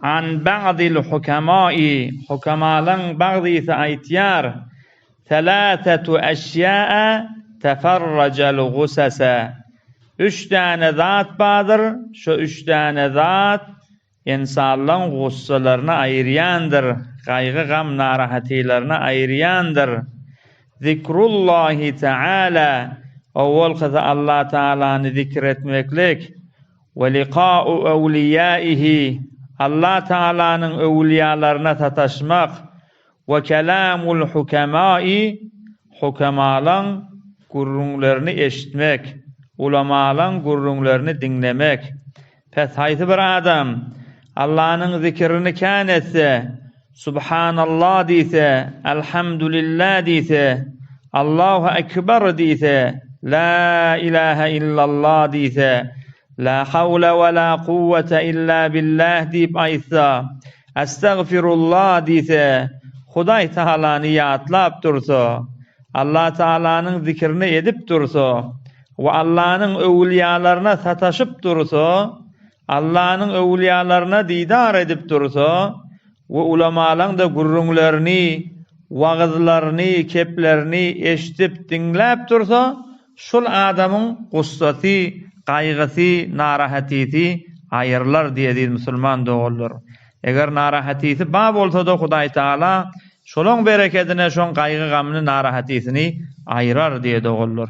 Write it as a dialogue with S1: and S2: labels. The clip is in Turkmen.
S1: An ba'dil hukamai, hukamalaň bagzysy aýtýar, Seläsetu eşýa'a teferrejel gusasa, Üç däne zat bardyr, şo üç däne zat ynsanlaň gussalaryny aýyrýandyr, gaýgy-gam narahatylaryny aýyrýandyr. Zikrullahi teala, owalkysy Allatagalany zikr etmeklik, We liqa'u ewliýaihi, Allah Tagalanyň öwülýalaryna sataşmak, we kelamul hukemai, hukemalaň gürrüňlerini eşitmek, ulamalaň gürrüňlerini diňlemek. Pes haýsy bir adam Allanyň zikirini kän etse, Subhanallah diýse, Elhamdülillah diýse, Allahu Ekber diýse, La ilahe illallah diýse, La hawle we la kuwwete illa billah diýip aýtsa, Estagfirullah diýse, Hudaý Tagalany ýatlap dursa, Allah Tagalanyň zikrini edip dursa we Allanyň öwülýalaryna sataşyp dursa, Allanyň öwülýalaryna didar edip dursa we ulamalaň-da gürrüňlerini, wagyzlaryny, keplerini eşidip, diňläp dursa, şol adamyň gussasy, gaýgysy, narahatysy aýrylar diý eziz musulman doganlar. Eger narahatysy bar bolsa-da Hudaýtagala şolaň berekedine şoň gaýgy-gamyny, narahatysyny aýyrar diý doganlar.